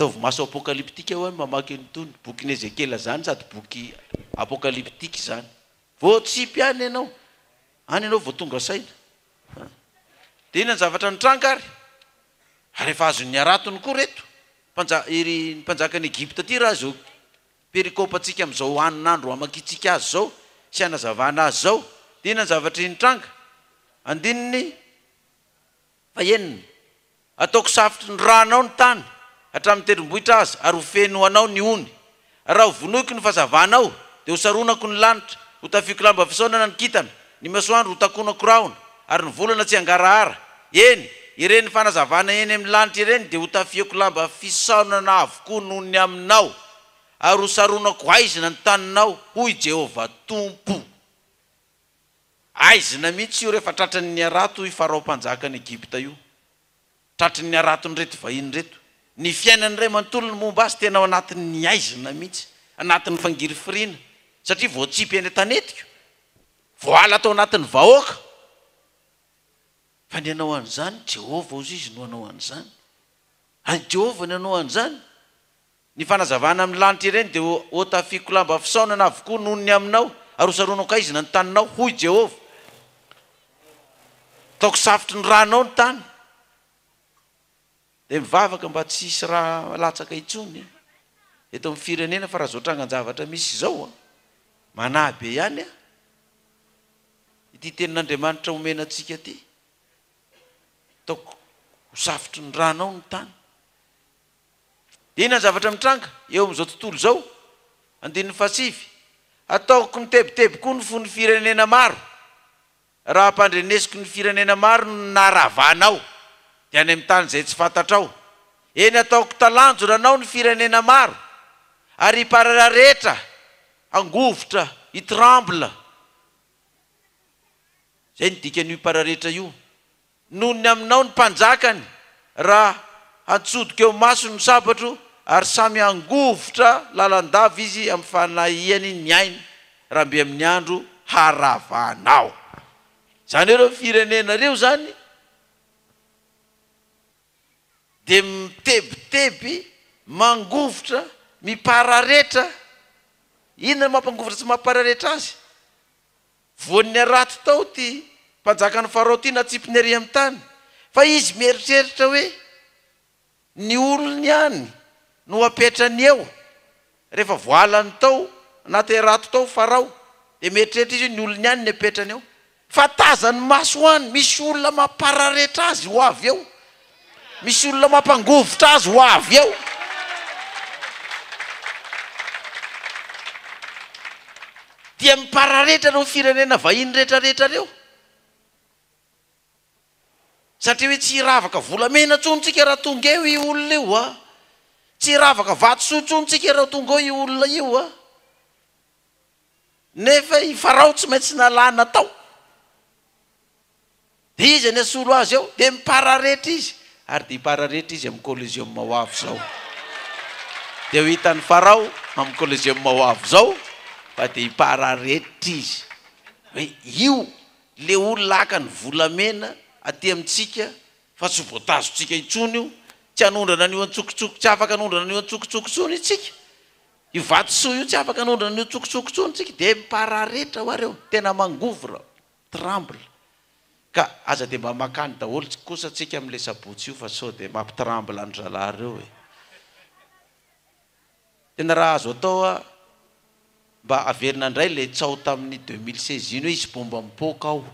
Ataovy maso apokalyptika hoa ny mamaky an'itony. Bokin'i Ezekiela izany sady boky apokalyptika izany. Voatsipy any ianao. Any ianao vao tonga saina. Dia inona ny zavatra nitranga ary? Ary efa azon'ny haratony koa ireto mpanja, iry mpanjakan'i Egypta ity raha izao perikopantsika amin'izao hanin'andro hamakiantsika azy izao sy hanazavana azy izao. Dia inona ny zavatra nitranga? Andininy fahenina. Ataoko safotry ny rànao ny tany, hatramin'ny tendrombohitra aza, ary ho feno ho anao ny ony. Raha ho vonoiko ny fahazavanao, dia ho saronako ny lanitra, ho tafiako lamba fisaonana ny kintana, ny masoandro ho takonako rahona, ary ny volana tsy hangarahara. Eny, ireny fanazavana eny amin'ny lanitra ireny dia ho tafiako lamba fisaonana avokoa noho ny aminao, ary ho saronako haizina ny taninao, hoy Jehovah Tompo. Aizina mihitsy io rehefa tratran'ny harato i Farao mpanjakan'i Egypta io. Tratrin'ny haraton'ireto vahiny ireto. Ny fiainany iray manontolo ny momba azy tena ao anatin'ny aizina mihitsy, anatin'ny fangirifiriana, satria voatsipy eny an-tanetiko, voaala tao anatin'ny vahoaka. Fa ny hanao an'izany, Jehovah hozy izy no hanao an'izany. An'i Jehovah ny hanao an'izany. Ny fanazavana amin'ny lanitra ireny dia hotafiako lamba fisaonana avokoa noho ny aminao, ary hosaronako haizina ny taninao, hoy Jehovah. Ataoko safotry ny ranao ny tany. Dia mivavaka mba tsy hisy ra latsaka intsony eto amin'ny firenena, fa raha izao trangan-javatra misy izao, manahy be ihany aho. Ity tenin'Andriamanitra omena antsika ity, ataoko ho safotry ny ranao ny tany. Dia inona ny zavatra mitranga eo amin'izao tontolo izao? Andininy fahasivy, Hataoko mitebiteby koa ny fon'ny firenena maro, raha ampandrenesiko ny firenena maro ny naharavanao, dia any amin'ny tany izay tsy fantatrao. Eny, hataoko talanjona anao ny firenena maro, ary hiparararetra, hangovitra, hi-tremble. Izay no dikan'io hipararetra io. Noho ny aminao ny mpanjakany, raha hantsodika eo imasony ny sabatro, ary samy hangovitra lalandava izy amin'ny fanahiany ny ainy, raha mby amin'ny andro haravanao. Izany hoe ireo firenena ireo izany dia mitebiteby, mangovitra, mipararetra. Inona no mampangovitra sy mampipararetra azy? Voan'ny harato tao ity mpanjakan'i Farao ity natsipiny ery amin'ny tany, fa izy mieritreritra hoe ny olony ihany no apetrany eo. Rehefa voalany tao anaty harato tao Farao, dia mieritreritra izy hoe ny olony ihany no apetrany eo. Fa tazany maso any, misy olona mampararetra azy ho avy eo. Misy olona mampangovitra azy ho avy eo. Dia mipararetra ireo firenena vahiny retraretra ireo. Satria hoe tsy hiravaka volamena intsony tsika raha tonga eo io olona io a. Tsy hiravaka vatosoa intsony tsika raha tonga eo io olona io a. Nefa i Farao tsy maintsy nalana tao. Dia iza ny hasolo azy eo? Dia mipararetra izy. Ary dia hipararetra izy amin'ny Coliseum ho avy izao. Dia ho hitan'i Farao amin'ny Coliseum ho avy izao fa dia hipararetra izy. Hoe io ilay olona haka ny volamena aty amintsika fa tsy ho voatazontsika intsony io. Tsy hanondrana an'io an-tsokotsoko, tsy afaka hanondrana an'io an-tsokotsoko intsony isika. Io vatosoa io tsy afaka hanondrana an'io an-tsokotsoko intsony isika. Dia mipararetra ho'a ireo. Tena mangovitra. Tremble. Ka aza dia mba makany daholo kosa tsika amin'ilay sabotsy io fa sao dia mampi-tremble an-dry zalahy ireo e. Tena raha azo atao a, mba averina indray ilay tsaho tamin'ny 2016 iny hoe hisy bomba mipoaka ao.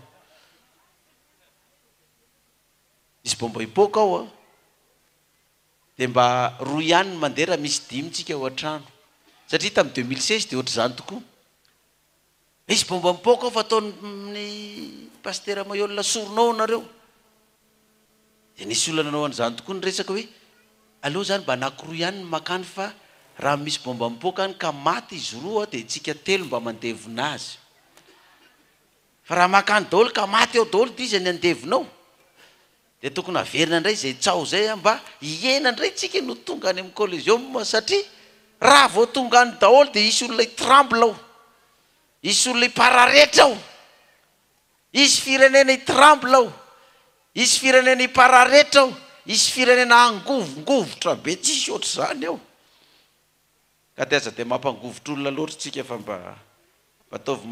Hisy bomba hipoaka ao a. Dia mba roa ihany ny mandeha raha misy dimy tsika ao an-trano. Satria tamin'ny 2016 dia ohatr'izany tokoa. Misy bomba mipoaka ao fa ataon'ny Pasitera Maihol sorona ao nareo. Dia nisy olona nanao an'izany tokoa niresaka hoe aleo izany mba anakiroa ihany ny makany fa raha misy bomba mipoaka any ka maty izy roa dia tsika telo mba mandevona azy. Fa raha makany daholo ka maty ao daholo dia iza ny handevona ao? Dia tokony haverina indray izay tsaho izay mba hihena indray tsika no tonga any amin'ny Coliseum satria raha vao tonga any daholo dia hisy olona hi-tremble ao, hisy olona hipararetra ao, hisy firenena hi-tremble ao, hisy firenena hipararetra ao, Hisy firenena hangovongovitra be tsisy ohatr'izany eo. Ka dia aza dia mampangovitra olona loatra tsika fa mba mba ataovy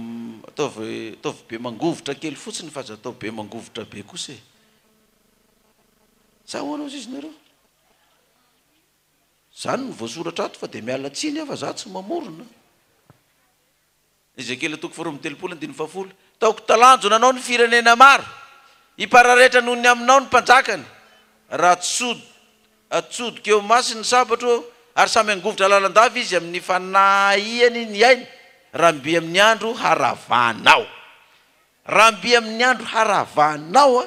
ataovy ataovy be mangovitra kely fotsiny fa aza atao be mangovitra be kosa e! Sa ahoana hozy izy nareo? Zany no voasoratra ato fa dia miala tsiny aho fa za tsy mamorona. Ezekiela toko faharoa amby telopolo andininy fahafolo, Taoko talanjona anao ny firenena maro, hipararetra noho ny aminao ny mpanjakany, raha atsodiko eo imasony ny sabatro, ary samy hangovitra lalandava izy amin'ny fanahiany ny ainy, raha mby amin'ny andro haravanao. Raha mby amin'ny andro haravanao,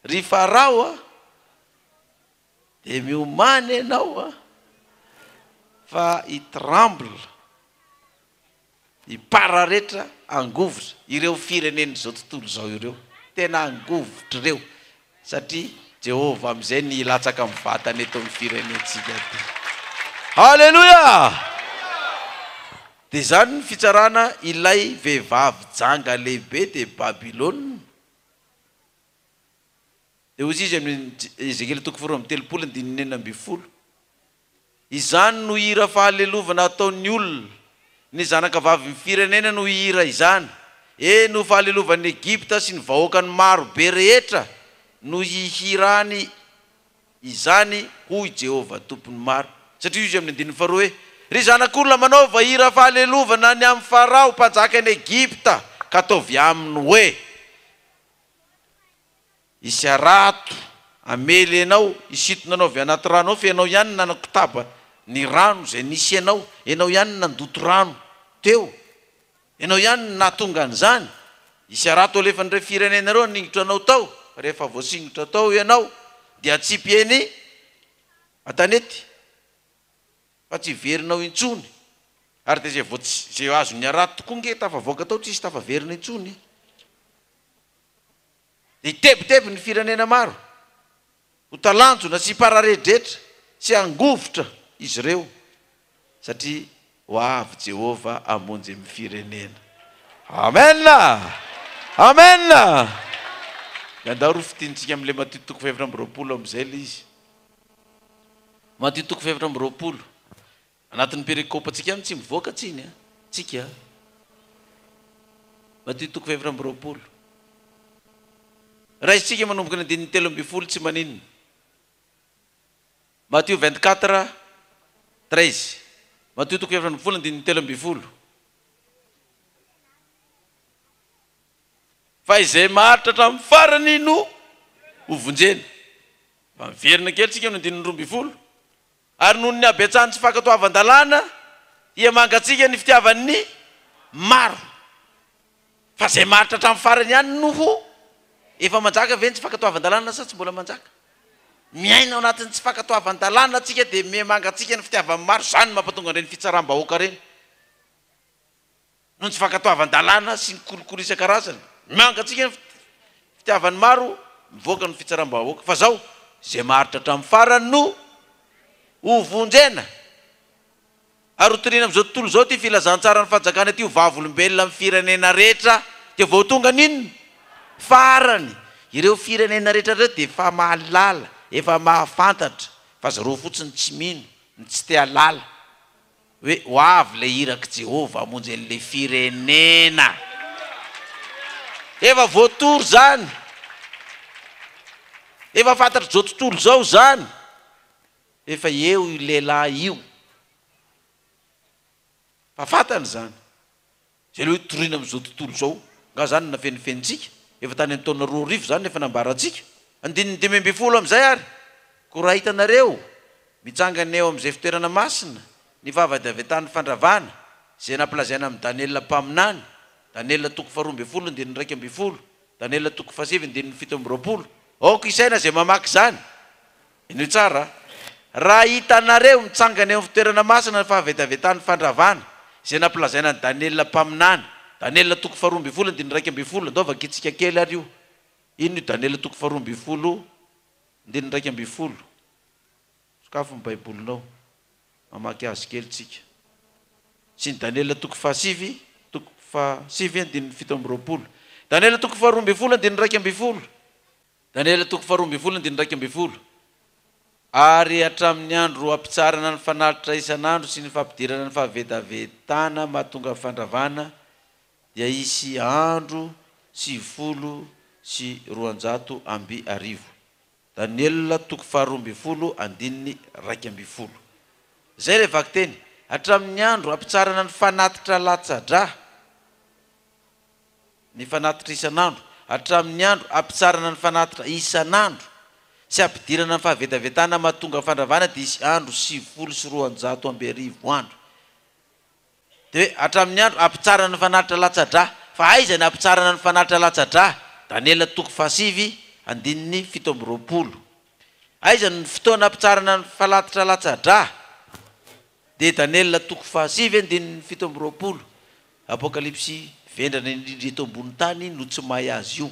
ry Farao a! Dia miomàna ianao a! Fa hi tremble, hipararetra, hangovitra ireo firenen'izao tontolo izao ireo. Tena hangovitra ireo satria Jehovah amin'izay ny hilatsaka amin'ny vatana eto amin'ny firenentsika ity. Haleloia! Dia izany ny fitsarana ilay vehivavy janga lehibe dia Babylona. Dia hoy izy amin'ny Ezekiela toko faharoa amby telopolo andininy 16, Izany no hira fahalelovana ataon'ny olona, ny zanakavavin'ny firenena no hihira izany, eny, ho fahalelovan'i Egypta sy ny vahoakany maro be rehetra no hihirany izany, hoy Jehovah Tompon'ny maro. Satria hoy izy amin'ny andininy faharoa hoe, Ry zanak'olona, manaova hira fahalelovana ny amin'i Farao, mpanjakan'i Egypta, ka ataovy aminy hoe. Hisy harato hamely anao, hisintona anao avy anaty rano ao, fa ianao ihany no nanakotaba ny rano izay nisy anao, ianao ihany no nandoto rano teo, ianao ihany no nahatonga an'izany. Hisy harato alefan'ireo firenena ireo haningotra anao tao, fa rehefa voasingotra tao ianao dia hatsipy eny an-tanety, fa tsy hiverina ao intsony. Ary dia izay vao tsy, izay azon'ny harato tokoa ange tafavoaka tao tsisy tafaverina intsony e. Dia hitebiteby ny firenena maro, ho talanjona sy hipararedretra sy hangovitra izy ireo, satria ho avy Jehovah hamonjy ny firenena. Amen! Amen! Dia andao ro fintinitsika amin'ilay Matio toko fahefatra amby roapolo amin'izay ilay izy. Matio toko fahefatra amby roapolo. Anatin'ny perikopantsika any tsy mivoaka tsiny a! Tsika a! Matio toko fahefatra amby roapolo. Raisintsika manomboka ny andininy 13 tsy maninona. Matio 24, 13. Matio toko fahefatra ambin'ny folo andininy 13. Fa izay maharitra hatramin'ny farany no hovonjena. Fa miverina kely tsika amin'ny andininy 12. Ary noho ny habetsahan'ny tsy fankatoavan-dalàna, dia mangatsiaka ny fitiavan'ny maro. Fa izay maharitra hatramin'ny farany ihany no ho. Efa manjaka ve ny tsy fankatoavan-dalàna sa tsy mbola manjaka? Miaina ao anatin'ny tsy fankatoavan-dalàna tsika dia miha mangatsiaka ny fitiavan'ny maro, izany no mampatonga an'ireny fitsaram-bahoaka ireny. Noho ny tsy fankatoavan-dalàna sy ny kolikoly isan-karazany. Mangatsiaka ny fitiavan'ny maro, mivoaka ny fitsaram-bahoaka. Fa zao, izay maharitra hatramin'ny farany no ho vonjena. Ary hotorina amin'izao tontolo izao ity filazantsaran'ny fanjakana ity ho vavolombelona amin'ny firenena rehetra. Dia vao tonga ny inona? Farany. Ireo firenena rehetra ireo dia efa mahalala, efa mahafantatra, fa zareo fotsiny tsy mino, ny tsy te hahalala. Hoe ho avy ilay irak'i Jehovah hamonjy an'ilay firenena. Efa voatory izany. Efa fantatr'izao tontolo izao izany. Efa eo io lehilahy io. Fa fantany izany. Izay ilay hoe toriana amin'izao tontolo izao. Angaha izany no nafenifenintsika? Efa tany amin'ny taona 2000 izany no efa nambarantsika. Andininy 15 amin'izay ary. Koa raha hitanareo mitsangana eo amin'izay fitoerana masina ny fahavetavetan'ny fandravana, izay nampilazaina amin'i Daniela mpaminany, Daniela toko faharoa ambin'ny folo andininy 11, Daniela toko fahasivy andininy 27, aoka hisaina izay mamaky izany. Henoy tsara, Raha hitanareo mitsangana eo amin'ny fitoerana masina ny fahavetavetan'ny fandravana, izay nampilazaina an'i Daniela mpaminany, Daniela toko faharoa ambin'ny folo andininy 11, andao vakintsika kely ary io. Inona io Daniela toko faharoa ambin'ny folo andininy 11? Sokafy ny Baibolinao, mamaky azy kely tsika. Sy ny Daniela toko fahasivy, toko fahasivy andininy 27. Daniela toko faharoa ambin'ny folo andininy 11. Daniela toko faharoa ambin'ny folo andininy 11. Ary hatramin'ny andro hampitsaharana ny fanatitra isan'andro sy ny fampidirana ny fahavetavetana mahatonga fandravana dia hisy andro 290. Daniela toko faharoa ambin'ny folo andininy 11. Izay ilay vakiteny. Hatramin'ny andro hampitsaharana ny fanatitra latsa-drà, ny fanatitra isan'andro, hatramin'ny andro hampitsaharana ny fanatitra isan'andro sy hampidirana ny fahavetavetana mahatonga fandravana dia hisy andro 290 andro. Dia hoe hatramin'ny andro hampitsaharana ny fanatitra latsa-drà. Fa aiza ny hampitsaharana ny fanatitra latsa-drà? Daniela toko fahasivy andininy 27. Aiza ny fotoana hampitsaharana ny fanatitra latsa-drà? Dia Daniela toko fahasivy andininy 27. Apokalypsy vendrana indrindra eto ambony tany no tsy mahay azy io.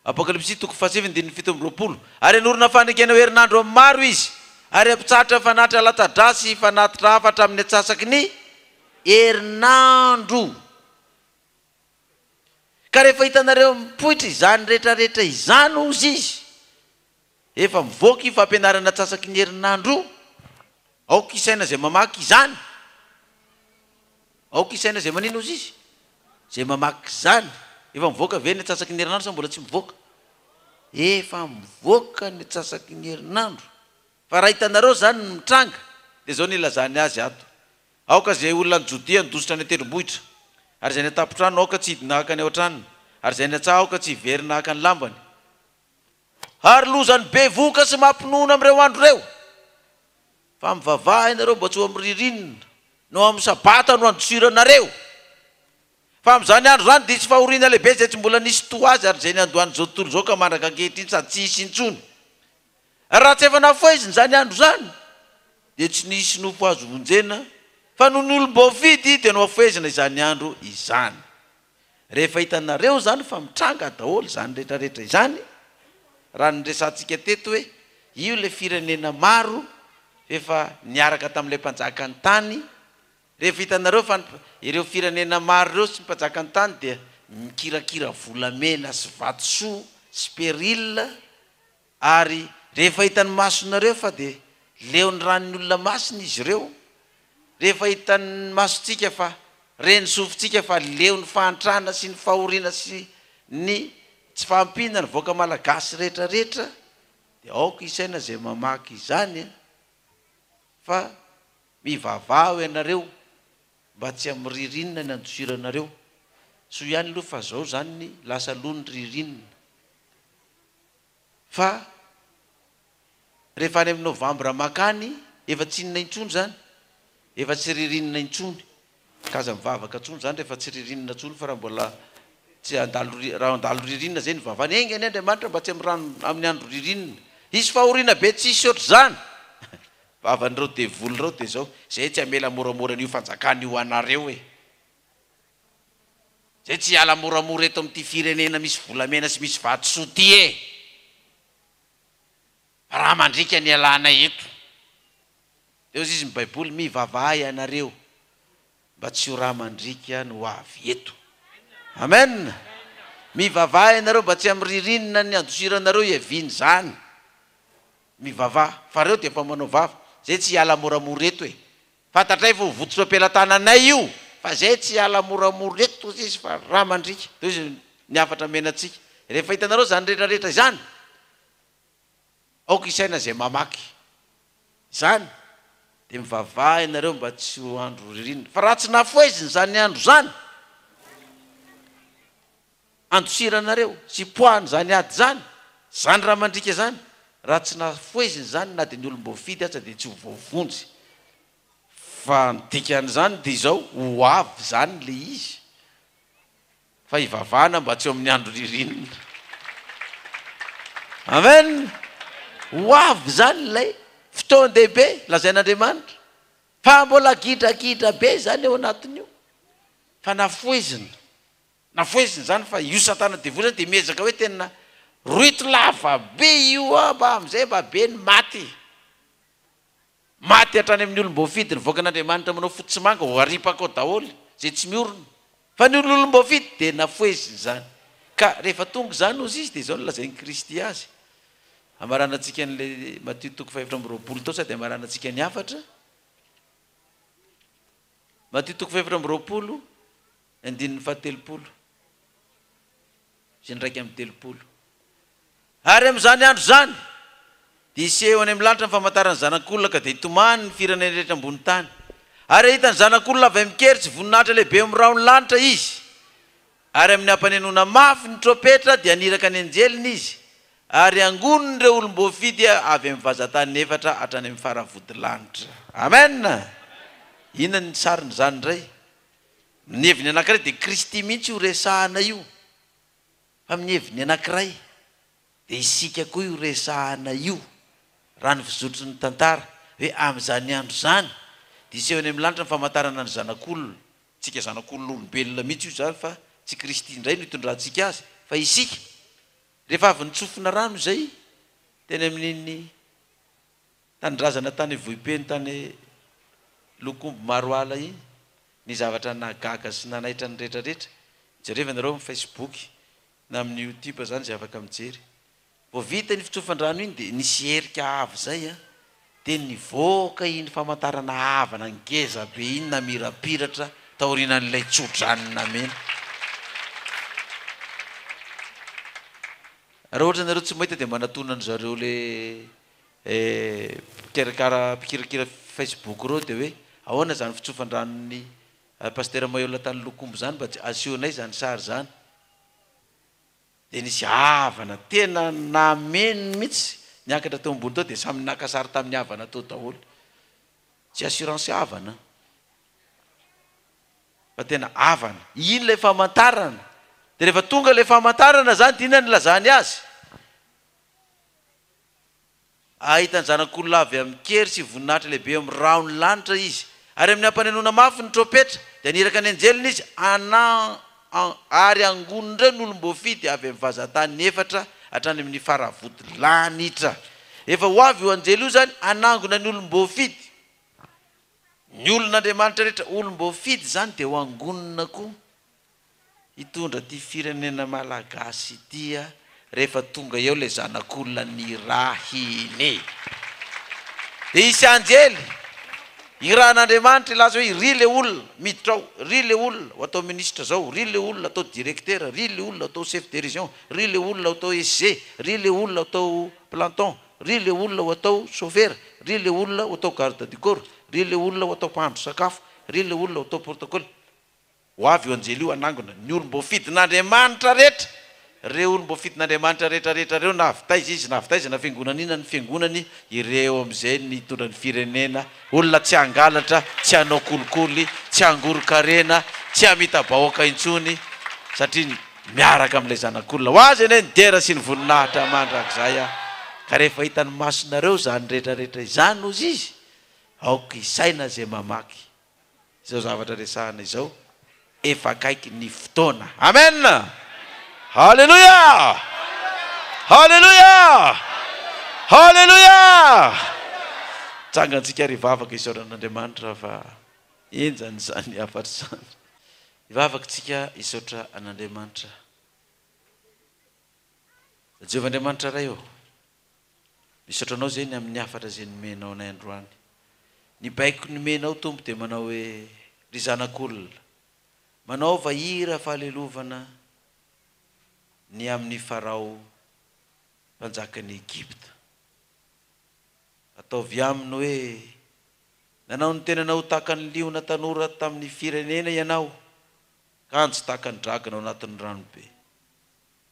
Apokalypsy toko fahasivy andininy 27. Ary hanorina fanekena ho herinandro amin'ny maro izy, ary hampitsahatra ny fanatitra latsa-drà sy fanatitra hafa hatramin'ny antsasaky ny herinandro. Ka rehefa hitanareo mipoitra izany rehetrarehetra izany, hozy izy, efa mivoaka io fampianarana antsasaky ny herinandro io, aoka hisaina izay mamaky izany. Aoka hisaina izay manina hozy izy? Izay mamaky izany. Efa mivoaka ve ny antsasaky ny herinandro sa mbola tsy mivoaka? Efa mivoaka ny antsasaky ny herinandro. Fa raha hitanareo izany ny mitranga, dia izao no ilazany azy ato, Aoka izay olona any Jodia handositra any an-tendrombohitra, ary izay any an-tampon-trano aoka tsy hidina haka ny ao an-tranony, ary izay any an-tsaha aoka tsy hiverina haka ny lambany. Ary lozan'ny bevohoka sy mampinono amin'ireo andro ireo! Fa mivavaha ianareo mba tsy ho amin'ny ririnina, na ho amin'ny sabata no handosiranareo. Fa amin'izany andro izany dia hisy fahoriana lehibe izay tsy mbola nisy toa azy ary izay niandohan'izao tontolo izao ka mandraka ankehitriny sady tsy hisy intsony. Ary raha tsy efa nafohezina izany andro izany, dia tsy nisy nofo azo vonjena, fa noho ny olom-boafidy dia nohafohezina izany andro izany. Rehefa hitanareo izany fa mitranga daholo izany rehetra rehetra izany, raha ny resahantsika teto hoe io ilay firenena maro efa niaraka tamin'ilay mpanjakan'ny tany, rehefa hitanareo fa ireo firenena maro ireo sy ny mpanjakan'ny tany dia mikirakira volamena sy vatosoa sy perila, Ary rehefa hitan'ny masonareo fa dia leon'ny ran'ny olona masina izy ireo, rehefa hitan'ny masontsika fa ren'ny sofintsika fa leon'ny fahantrana sy ny fahoriana sy ny tsy fahampiana ny vahoaka malagasy rehetra rehetra, dia aoka hisaina izay mamaky izany an! fa mivavaha ianareo mba tsy amin'ny ririnina ny andosiranareo, soa ihany aloha fa zao zany lasa aloha ny ririnina. Fa rehefa any amin'ny novambra mankany efa tsy inona intsony izany, efa tsy ririnina intsony. Ka aza mivavaka intsony izany rehefa tsy ririnina intsony fa raha mbola tsy handalo raha handalo ririnina izay ny vavany, enga anie Andriamanitra mba tsy amin'ny rano amin'ny andro ririnina. Hisy fahoriana be tsy hisy ohatr'izany. Vavan'ireo devoly ireo dia izao, izay tsy hamela moramora an'io fanjakana io ho anareo e. Zay tsy hiala moramora eto amin'ity firenena misy volamena sy misy vatosoa ity e! Fa raha mandriaka ny hialanay eto. Dia hozy izy ny baiboly, mivavaha ianareo mba tsy ho rà mandriaka no ho avy eto. Amen! Mivavaha ianareo mba tsy amin'ny ririnina ny handosiranareo hiavian'izany. Mivavaha. Fa reo dia efa manao vava. Zay tsy hiala moramora eto e! Fantatray fa ho votsotra am-pelatananay io fa zay tsy hiala moramora eto hozy izy fa rà mandriaka. Toy izy ny hafatra amena antsika. Rehefa hitanareo izany rehetra rehetra izany, aoka hisaina izay mamaky izany dia mivavaha ianareo mba tsy ho andro ririnina. Fa raha tsy nafohezina izany andro izany, andosiranareo sy hipoahana izany ady izany, izany rà mandriaka izany, raha tsy nafohezina izany na dia ny olom-boafidy aza dia tsy ho voavonjy. Fa ny dikan'izany dia izao, ho avy izany ilay izy, fa hivavahana mba tsy eo amin'ny andro ririnina. Amen! Ho avy izany ilay fotoan-dehibe lazain'Andriamanitra, fa mbola gidragidra be izany ao anatin'io, fa nafohezina. Nafohezina izany fa io satana devoly zany dia miezaka hoe tena roito lava be io a mba amizay mba be ny maty. Maty hatrany amin'ny olom-boafidy ny vahoakan'Andriamanitra manao fotsy sy manga ho aripaka ao daholo izay tsy miorina. Fa ny olom-boafidy dia nafohezina izany. Ka rehefa tonga izany hozy izy dia izao no lazain'i Kristy azy. Hamaranantsika an'ilay Matio toko fahefatra amby 20 tao sady hamaranantsika ny hafatra. Matio toko fahefatra amby 20, andininy faha-30 sy ny 31. Ary amin'izany andro izany, dia hiseho any amin'ny lanitra ny famantaran'ny Zanak'olona, ka dia hitomany ny firenena rehetra ambony tany. Ary hahita ny Zanak'olona avy amin-kery sy voninahitra lehibe eo amin'ny rahon'ny lanitra izy. Ary amin'ny hampanenoana mafy ny trompetra dia haniraka ny anjeliny izy, ary hangoniny ireo olom-boafidy avy amin'ny vazan-tany efatra hatrany amin'ny faravodilanitra. Amen! Inona ny sarin'izany indray? Ny heviny anankiray dia Kristy mihitsy io resahana io. Fa amin'ny heviny anankiray dia isika koa io resahana io, raha ny fizotry ny tantara, hoe amin'izany andro izany dia hiseho eny amin'ny lanitra ny famantarana ny Zanak'olona, tsika zanak'olona olombelona mihitsy io izany fa tsy Kristy indray no itondrantsika azy fa isika, rehefa avy nitsofina rano izay teny amin'iny tanindrazana tany Vohipeno tany Lokomby Maroala iny, ny zavatra nahagaga sy nanaitra ny rehetra rehetra, jereva nareo amin'ny Facebook na amin'ny youtube zany izay afaka mijery. Vao vita iny fitsofan-drano iny dia nisy herika avo izay an, dia nivoaka iny famantarana havana ngeza be iny namirapiratra taorianan'ilay tso-drano nameno. Raha ohatra nareo tsy mahita dia manatona an-dry zareo le mpikarakara mpikirakira Facebook ireo dia hoe ahoana izany fitsofan-dranon'ny Pasitera Maheola tany Lokombo izany mba asehonay izany sary izany. Dia nisy havana tena nameno mihitsy niakatra teo ambony teo dia samy naka sary tamin'ny havana teo daholo. Tsy assurance havana fa tena havana. Iny ilay famantarana. Dia rehefa tonga ilay famantarana izany dia inona no nilazany azy? Hahita ny Zanak'olona avy amin-kery sy voninahitra lehibe eo amin'ny rahon'ny lanitra izy. Ary amin'ny hampanenoana mafy ny trompetra, dia haniraka ny anjeliny izy, hana ary hangonin'ireo ny olom-boafidy avy amin'ny vazan-tany efatra hatrany amin'ny faravodilanitra. Efa ho avy io anjely io izany hanangona ny olom-boafidy. Ny olon'Andriamanitra rehetra olom-boafidy izany dia ho angonina koa. hitondra ity firenena malagasy ity a rehefa tonga eo ilay zanak'olona nirahiny dia hisy anjely irahan'Andriamanitra hilaza hoe ry le olona miditra ao, ry le olona ho atao ministra zao, ry le olona atao directeur, ry le olona atao chef de région, ry le olona atao SG, ry le olona atao planton, ry le olona ho atao chauffeur, ry le olona ho atao garde du corps, ry le olona ho atao mpahandro sakafo, ry le olona ho atao protocole. Ho avy io anjely io hanangona ny olom-boafidin'Andriamanitra rehetra. Ireo olom-boafidin'Andriamanitra rehetra rehetra ireo, na avy taiza izy, na avy taiza, na fiangonana inona ny fiangonany, ireo amin'izay ny hitondra ny firenena, olona tsy hangalatra, tsy hanao kolikoly, tsy hangoron-karena, tsy hamita-bahoaka intsony, satria miaraka amin'ilay Zanak'olona. Ho Azy anie ny dera sy ny voninahitra mandrakizay. Ka rehefa hitan'ny masonareo izany rehetra rehetra izany, hozy Izy, aoka hisaina izay mamaky. Izao zavatra resahana izao efa akaiky ny fotoana. Amen! Haleloia! Haleloia! Haleloia! Tsangantsika ary hivavaka hisaorana an'Andriamanitra fa henjana izany hafatra izany. Hivavaka tsika hisaotra an'Andriamanitra. Jehovah Andriamanitra Ray ô! Misaotra Anao izay ny amin'ny hafatra izay nomenao anay androany. Ny baiko nomenao Tompo dia manao hoe, Ry zanak'olona, manaova hira fahalelovana ny amin'i Farao mpanjakan'i Egypta. Ataovy aminy hoe, Nanao ny tenanao ho tahaka ny liona tanora tamin'ny firenena ianao, kanjo tahaka ny dragona ao anatin'ny ranobe.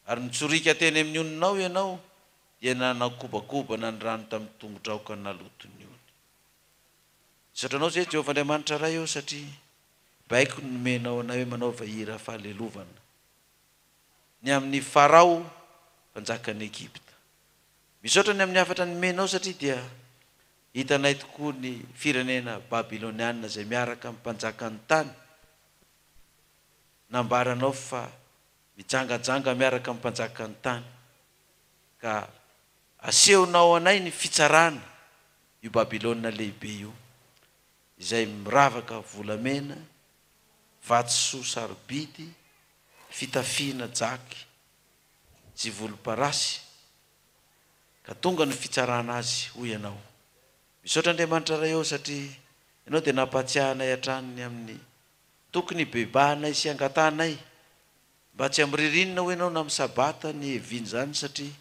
Ary nitsoriaka teny amin'ny oninao ianao, dia nanakobakobana ny rano tamin'ny tongotrao ka naloto ny ony. Misaotra Anao izay, Jehovah Andriamanitra Ray ô, satria baiko no nomenao anay hoe manaova hira fahalelovana ny amin'i Farao, mpanjakan'i Egypta. Misaotra ny amin'ny hafatra nomenao satria dia hitanay tokoa ny firenena babyloniana izay miaraka amin'ny mpanjakan'ny tany, nambaranao fa mijangajanga miaraka amin'ny mpanjakan'ny tany, ka asehonao anay ny fitsarana io Babylona Lehibe io, izay miravaka volamena, vatosoa sarobidy, fitafiana jaky. sy volomparasy, ka tonga ny fitsarana azy, hoy Ianao. Misaotra Andriamanitra Ray ô satria Ianao dia nampahatsiahy anay hatrany ny amin'ny tokony hibebahanay sy hangatahanay mba tsy amin'ny ririnina hoy Ianao na amin'ny sabata ny hevian'izany satria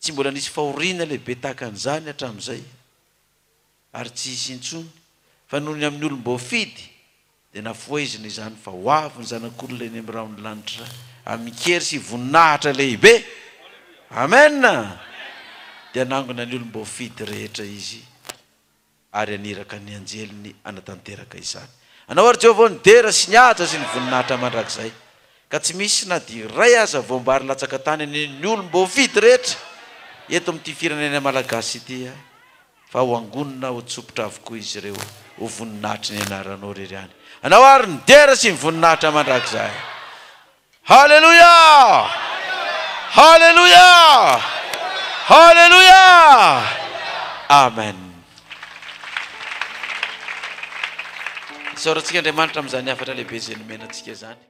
tsy mbola nisy fahoriana lehibe tahaka an'izany hatramin'izay ary tsy hisy intsony fa noho ny amin'ny olom-boafidy dia nafohezina izany fa ho avy ny Zanak'olona eny amin'ny rahon'ny lanitra amin-kery sy voninahitra lehibe. Amen! Dia hanangona ny olom-boafidy rehetra Izy ary haniraka ny anjeliny hanatanteraka izany. Anao àry Jehovah ny dera sy ny haja sy ny voninahitra mandrakizay, ka tsy misy na dia iray aza voambary latsaka tany anie ny olom-boafidy rehetra eto amin'ity firenena malagasy ity fa ho angonina ho tsopotra avokoa izy ireo ho voninahitry ny anaranao irery ihany. Anao àry ny dera sy ny voninahitra mandrakizay. Haleloia! Haleloia! Haleloia! Amen. Isaorantsika Andriamanitra amin'izany hafatra lehibe izay nomena antsika izany.